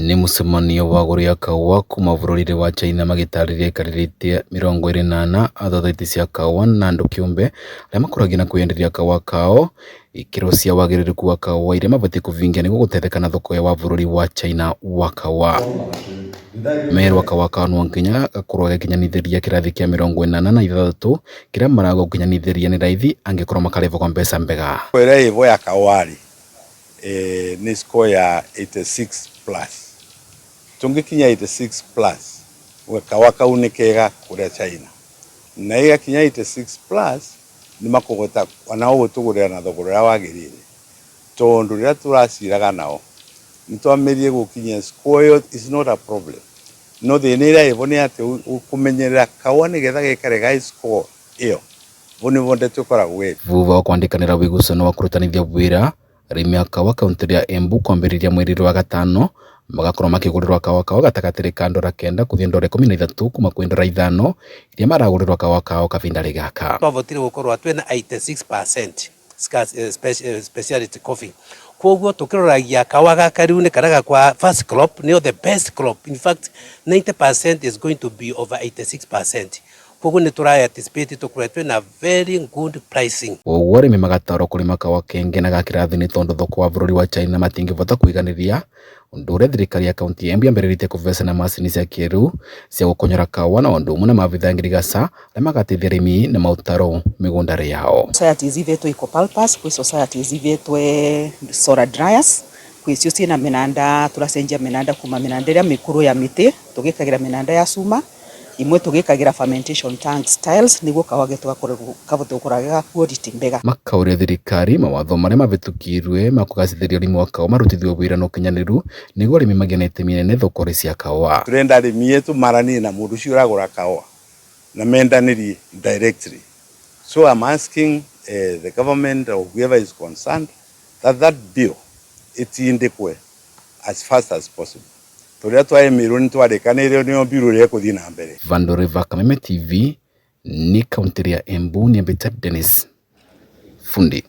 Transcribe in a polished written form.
Nĩ mũcemanio wa agũri a kahũa kuma bũrũri wa China magĩtarĩria aikarĩri itĩ 24 a thothaitĩ cia kahũa na andũ kĩũmbe arĩa makũragia na kwĩyenderia kahũa kao ikĩro cia wagĩrĩrĩku wa kahũa iria mabatiĩ kũvingia nĩguo gũtetheka na thoko wa bũrũri wa China wa kahũa. Merwo kahũa kao no nginya gakorwo gagĩkinyanithĩria kĩrathi kĩa 86 kĩrĩa marauga gũkinyanithĩria nĩ raithi angĩkorwo makarĩhwo mbeca mbega. Ĩrĩa ĩvo ya kahũa rĩ nĩ score ya 86 plus. Tũngĩkinya 86 plus kahũa kau nĩ kega kũrĩa China, na ĩgakinya 86 plus nĩ makũhota onao gũtũgũrĩra na thogora ũrĩa wagĩrĩire, tondũ rĩrĩa tũraciraga nao nĩ twamĩrire gũkinyia score ĩyo is not a problem, no thĩna ĩrĩa ĩvo nĩ atĩ kũmenyerera kahũa nĩgetha gaikare ga score ĩyo, vau nĩvo ndeto ĩkoragwo ĩrĩ. Thutha wa kwandĩkanĩra ũigucano wa kũrutanithia wĩra, arĩmi a kahũa kaũntĩ ya Embu kwambĩrĩria mweri wa gatano magakorwo makĩgũrĩrwo kahũa kao gatagatĩ ka ndora 9 gũthiĩ ndora 13 kuma kwĩ ndora 5 iria maragũrĩrwo kahũa kao kahinda gaka. Twavotire gũkorwo twĩna 86% speciality coffee, koguo tukiroragia kahũa gaka rĩu nĩ karĩa gakwa first crop nĩyo the best crop, in fact 90% is going to be over 86%, koguo nĩ tũra anticipate tũkorwo twĩna very good pricing. Koguo arĩmi magatarwo kũrĩma kahũa kenge na ga kĩrathi nĩ tondũ thoko wa bũrũri wa China matingĩbota kũiganĩria, ũndũ ũrĩa thirikari ya kaũntĩ ya Embu yambĩrĩrĩtie kũbecana macini cia kĩrĩu cia gũkonyora kahũa na ũndũ ũmwe na maabithaa a ngirigaca arĩa magateithia arĩmi na maũtaro mĩgũnda yao. Societies ivetwe eco-pulpers, kwĩ societies ivetwe solar dryers, kwĩ cio ciĩna mĩnanda tũracenjia mĩnanda kuma mĩnanda ĩrĩa mĩkũrũ ya mĩtĩ tũgĩkagĩra mĩnanda ya cuma, imwe tũgĩkagĩra fermentation tanks tiles nĩguo kahũa getũ kabote gũkorwo ge ga quality mbega. Makauria thirikari mawatho marĩa mabĩtũkirwe ma kũgacĩrithia ũrĩmi wa kahũa marutithio wĩra na ũkinyanĩru nĩguo arĩmi magĩe na itemi inene thoko-inĩ cia kahũa. Turenda arĩmi etu maranie na mũndũ ũcio ũragũra kahũa na mendanĩrie directly. So I'm asking the government or whoever is concerned that that bill ĩtindĩkwe as fast as possible. Tũrĩa twaemirwo nĩ twarĩkanĩire nĩyo bill ĩrĩa ĩkũthiĩ na mbere. Vandũ River, Kameme TV, nĩ kaũntĩ ya Embu, nĩ Dennis Fundi.